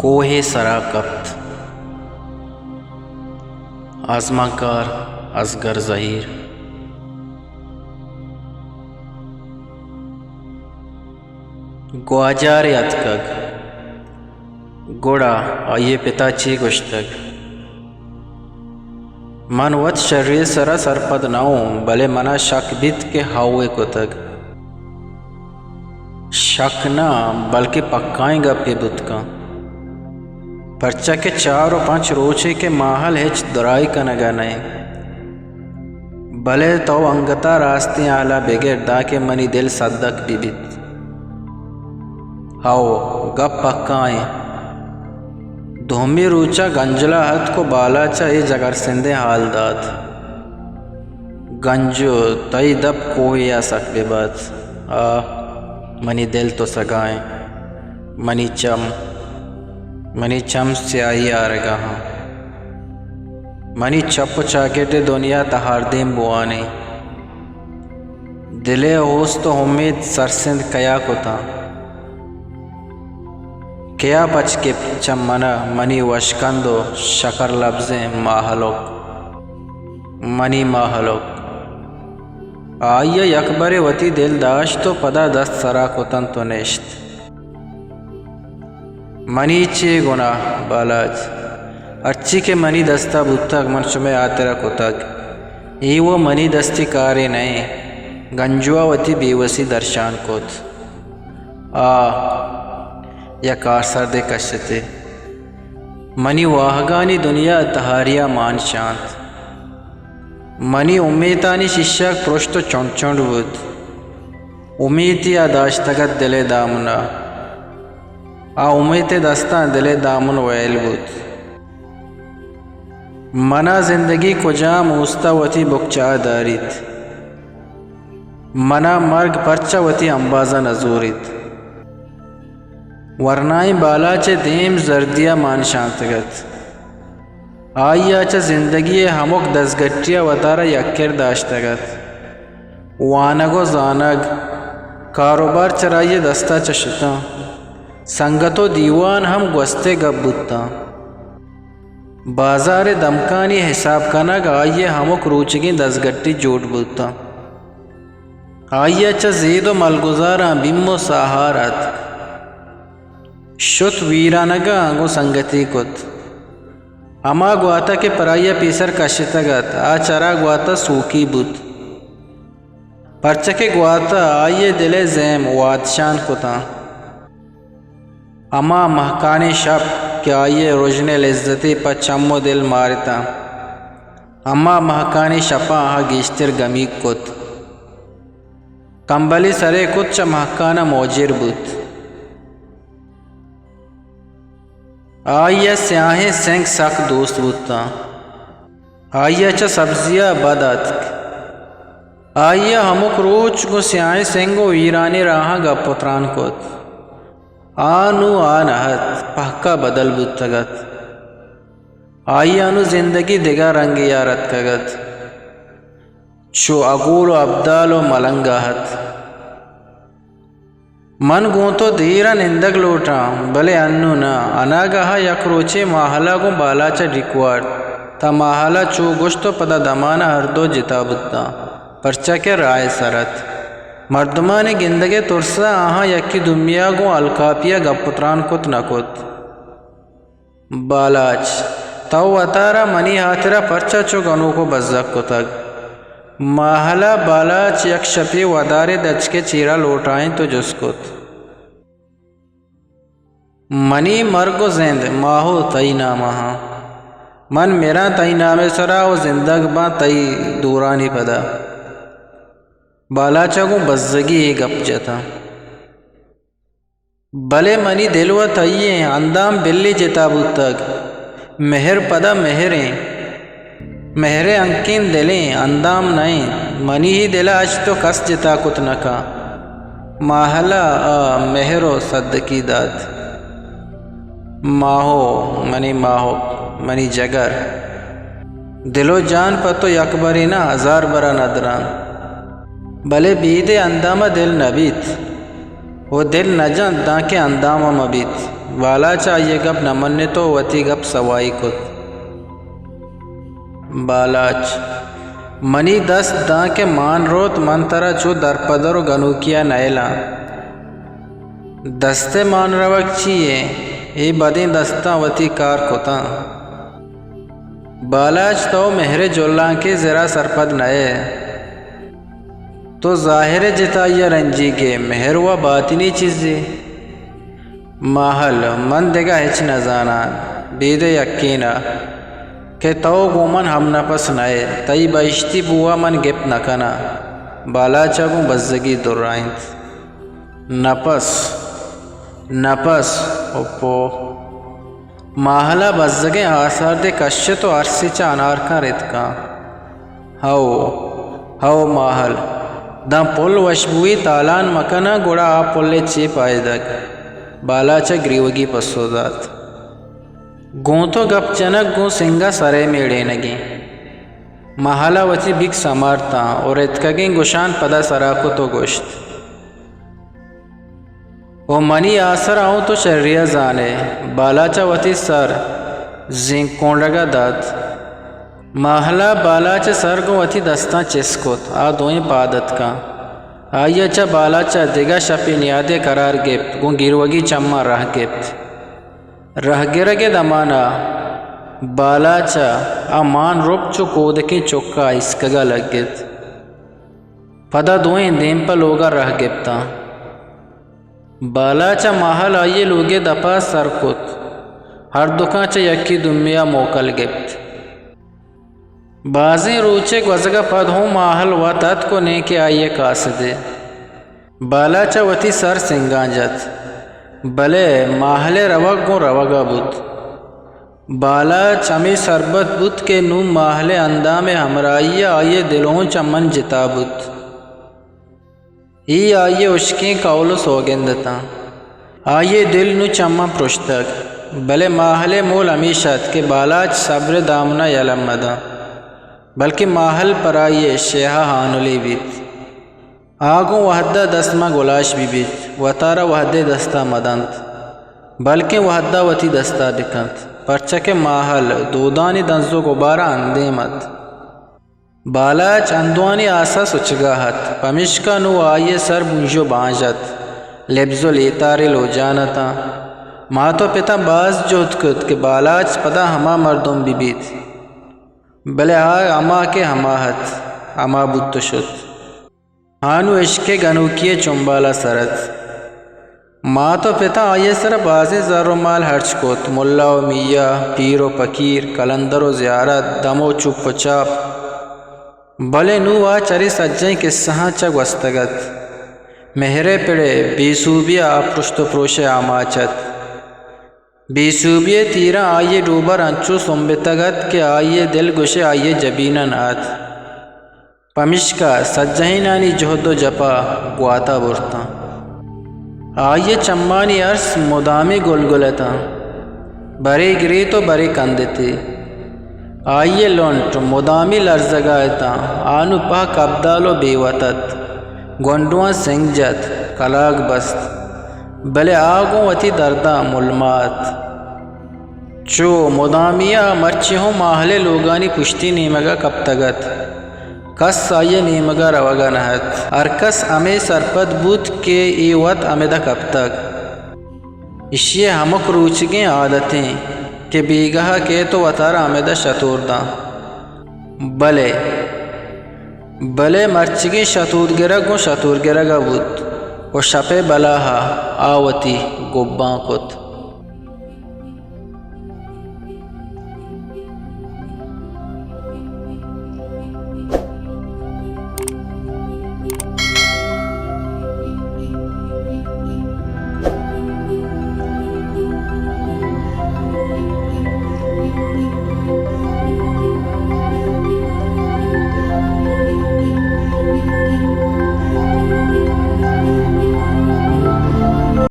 کوہ ءِ سرا کپت۔ آزمانکار اصغر زہیر۔ گواجارے اتکگ، گڑا آئی ءِ پت ءَ چے گوشتگ؟ من وت شری ءِ سرا سرپد نہ اوں، بلے منا شک بیت کہ ہئو ءَ کتگ۔ شک نہ، بلکیں پکائیں گپے بوت کنت، پرچا کہ چار و پنچ روچے کہ ماہل ہچ درائی کنگ ءَ نہ انت۔ بلے تو انگت ءَ راستیں ہال ءَ بگر، دانکہ منی دل سدک بہ بیت۔ ہئو، گپ پکا انت۔ دومی روچ ءَ گنجل ءَ اتک و بالاچ ءَ اے جگرسندیں ہال دات۔ گنجو، تئی دپ کوہے ءَ سک بہ بات۔ آ، منی دل تو سگا انت۔ منی چم، منی چم سیاہی آرگ ءَ انت۔ منی چپ و چاگرد ءِ دنیا تہاردیم بوان انت۔ دل ءِ اوست و امیت سرسند کیا کتاں؟ کیا پچ کپت چہ من ءَ منی وشکند و شکر لبزیں ماہلک؟ منی ماہلک۔ آئی ءَ یکبرے وتی دل داشت و پدا دست سرا کتنت و نشت۔ منی چے گناہ بالاچ؟ ہرچی کہ منی دست ءَ بوتگ، من شمئے ہاترا کتگ۔ اے و منی دستی کارے نہ انت۔ گنجو ءَ وتی بے وسی درشان کت۔ آ، یک آسردے کشت ئے۔ منی واہگانی دنیا تہاری ءَ مان شانت۔ منی امیتانی شیشگ پرشت و چنڈ چنڈ بوت۔ امیتے آ داشتگ ات دل ءِ دامن ءَ۔ آ امیت ءِ دستاں دل ءِ دامن ویل بوت۔ من ءَ زندگی کجام اوست ءَ وتی بکچہ ءَ داریت؟ من ءَ مرگ پرچا وتی امباز ءَ نہ زوریت؟ ورنائیں بالاچ ءِ دیم زردی ءَ مان شانتگ ات۔ آئی ءَ چہ زندگی ءِ ہمک دزگٹی ءَ وتارا یک کر داشتگ ات۔ وانگ و زانگ، کاروبار چرآئی ءِ دست ءَ چہ شتاں۔ سنگت و دیوان ہم گوست ءِ گپ بوتاں۔ بازار ءِ دمکانی حساب کنگ آئی ءِ ہمک روچگیں دزگٹی جوڑ بوتاں۔ آئی ءَ چہ زید و ملگزاراں بیم و ساہار اتک۔ شت ویرانگ ءَ گوں سنگتی کت۔ ہما گوات ءَ کہ پرائی ءَ پیسر کشتگ ات، آ چرآ گوات ءَ سوکی بوت، پرچا کہ گوات ءَ آئی ءِ دل ءِ زیم وادشان کتاں۔ ہما مہکانیں شپ کہ آئی ءِ رژن ءِ لذتے پہ چم و دل مارتاں، ہما مہکانیں شپاں آ گیشتر گمیگ کت۔ کمبلے سرے کت، چہ مہکان ءَ موجر بوت۔ آئی ءَ سیاہیں سنگ سک دوست بوتاں۔ آئی ءَ چہ سبزی ءَ بد اتک۔ آئی ءَ ہمک روچ گوں سیاہیں سنگ و ویرانیں راہاں گپ و تران کت۔ آ نوں آ نہ ات، پہک ءَ بدل بوتگ ات۔ آئی ءَ نوں زندگی دگہ رنگے ءَ رتکگ ات۔ چو اگول و ابدال و ملنگ ءَ ات۔ من گوں تو دیر ءَ نندگ لوٹاں، بلے انوں نہ۔ اناگہ ءَ یک روچے ماہل ءَ گوں بالاچ ءَ ڈیک وارت۔ تاں ماہل ءَ چو گوشت و پدا دمان ءَ ہر دو جتا بوتاں، پرچا کہ راہ ءِ سر ات۔ مردمانی گندگ ءِ ترس ءَ آہاں یکے دومی ءَ گوں الکاپی ءَ گپ و تران کت نہ کت۔ بالاچ، تو وتارا منی ہاترا پرچا چو گنوک و بزگ کتگ؟ ماہل ءَ بالاچ یک شپے ودارے درچک ءِ چیرا لوٹائینت و جست کت۔ منی مرگ و زند ماہو تئی نام ءَ آں۔ من مراں تئی نام ءِ سرا و زندگ باں تئی دورانی پدا۔ بالاچ ءَ گوں بزگی اے گپ جتاں۔ بلے منی دل و تئی ایں، اندام بلے جتا بوتگ۔ مہر پدا مہر ایں۔ مہر ءِ ہنکین دل ایں، اندام نہ ایں۔ منی ہی دل ءَ اچ تو کس جتا کت نہ کن۔ ماہل ءَ آ مہر و سدکی دات۔ ماہو، منی ماہک، منی جگر۔ دل و جان پہ تو یک برے نہ، ہزار برا ندراں۔ بلے بید ءِ اندام ءَ دل نہ بیت۔ و دل نہ جنت دانکہ اندام ءَ مہ بیت۔ بالاچ آئی ءِ گپ نہ منت ءُ وتی گپ سوائی کت۔ بالاچ، منی دست داں کہ مان روت، من ترا چو درپدر ءُ گنوکی ءَ نئیلاں۔ دست ءِ مان روگ چی یے؟ اے بدیں دستاں وتی کار کتاں۔ بالاچ، تو مہر ءِ جلانکے زرا سرپد نئے۔ تو ظاہر ءَ جتائی ءَ رنجیگ ئے، مہر وَ باطنی چیزے۔ ماہل، من دگہ ہچ نہ زاناں، بید ءَ یکین ءَ کہ تو گوں من ہم نپس نئے، تئی بہشتی بو ءَ من گپت نہ کناں۔ بالاچ ءَ گوں بزگی درائینت۔ نپس، نپس، اوپو۔ ماہل ءَ بزگیں آساردے کشت ءُ ارسے چہ انارکاں رتکاں۔ ہئو، ہئو ماہل، داں پل وشبوئی تالان مکناں، گڑا آ پل ءِ چے پائدگ؟ بالاچ ءَ گریوگی پسو دات۔ گوں تو گپ جنگ گوں سنگ ءَ سر ءِ میڑینگیں۔ ماہل ءَ وتی بیک سمارتاں ءُ رتکگیں گشان پدا سرا کت ءُ گوشت۔ ءُ منی آسر ءَ اوں تو شری ءَ زان ئے۔ بالاچ ءَ وتی سر زینک کونڈگ ءَ دات۔ ماہل ءَ بالاچ ءِ سر گوں وتی دستاں چست کت۔ آ دوئیں پاد اتکاں۔ آئی ءَ چہ بالاچ ءَ دگہ شپے نیادے قرار گپت، گوں گریوگی چماں راہ گپت۔ راہ گرگ ءِ دمان ءَ بالاچ ءَ آ مان رپت، چو کودکیں چک ءَ ایسکگ ءَ لگت۔ پدا دوئیں دیم پہ لوگ ءَ راہ گپتاں۔ بالاچ ءَ ماہل آئی ءِ لوگ ءِ دپ ءَ سر کت۔ ہر دکاں چہ یکے دومی ءَ موکل گپت۔ بازیں روچے گوزگ ءَ پد ہوں ماہل وت اتک ءُ نئے کہ آئی ءِ قاصدے۔ بالاچ ءَ وتی سر سنگاں جت، بلے ماہل ءِ روگ گوں روگ ءَ بوت۔ بالاچ ہمے سربت بوت کہ نوں ماہل ءِ اندام ءِ ہمراہی ءَ آئی ءِ دل ہوں چہ من جتا بوت۔ اے آئی ءِ ہشکیں کئول ءُ سوگند اتاں۔ آئی ءِ دل نوں چماں پرشتگ، بلے ماہل ءِ مول ہمیش ات کہ بالاچ صبر ءِ دامن ءَ یلہ مداں، بلکیں ماہل پر آئی ءِ شیہا ہانلے بیت۔ آ گوں وہد ءَ دست ماں گلاش بہ بیت، وتارا وہد ءِ دست ءَ مدنت، بلکیں وہد ءَ وتی دست ءَ بکنت، پرچا کہ ماہل دودانی دنز ءُ گبار ءَ اندیم ات۔ بالاچ اندوہانی آس ءَ سچگ ءَ ات، پمیشکا نوں آئی ءِ سر بونژ ءُ بانژ ات، لبز ءُ لیتارے لوجان اتاں۔ مات ءُ پتاں باز جہد کت کہ بالاچ پدا ہما مردم بہ بیت، بلے آ ہما کہ ہما ات، ہما بوت ءُ شت۔ آ نوں عشق ءِ گنوکی ءِ چنبال ءَ سر ات۔ مات ءُ پتاں آئی ءِ سرا بازیں زر ءُ مال ہرچ کت، ملا ءُ میاں، پیر ءُ پکیر، کلندر ءُ زیارت، دم ءُ چپ ءُ چاپ۔ بلے نوں آ چرے سجہیں کسہاں چہ گوستگ ات۔ مہر ءِ پڑ ءِ بے سوبی ءَ آ پرشت ءُ پروش ءِ آماچ ات۔ بے سوبی ءِ تیراں آئی ءِ ڈوبر انچو سمبتگ ات کہ آئی ءِ دل گوش ئے آئی ءِ جبین ءَ نہ ات۔ پمیشکا سجہینانی جہد ءُ جپا گوات ءَ برتاں۔ آئی ءِ چمانی ارس مدامی گلگل اتاں، برے گریت ءُ برے کندت ئے۔ آئی ءِ لنٹ مدامی لرزگ ءَ اتاں، آ نوں پہ کبدال ءُ بے وت ات، گونڈواں سنگ جت، کلاگ بست، بلے آ گوں وتی درداں ملما ات۔ چو مدامی ءَ مرچی ہوں ماہل ءِ لوگانی پشتی نیمگ ءَ کپتگ ات۔ کس آئی ءِ نیمگ ءَ روگ ءَ نہ ات۔ ہرکس ہمے سرپد بوت کہ اے وت ہمد ءَ کپتگ۔ ایشی ءِ ہمک روچگیں عادت ایں کہ بیگاہ ءَ کیت ءُ وتارا ہمد ءَ شتور داں۔ بلے، بلے مرچیگیں شتودگرگ گوں شتورگرگ ءَ بوت ءُ شپ ءِ بلاہ ءَ آ وتی گباں کت۔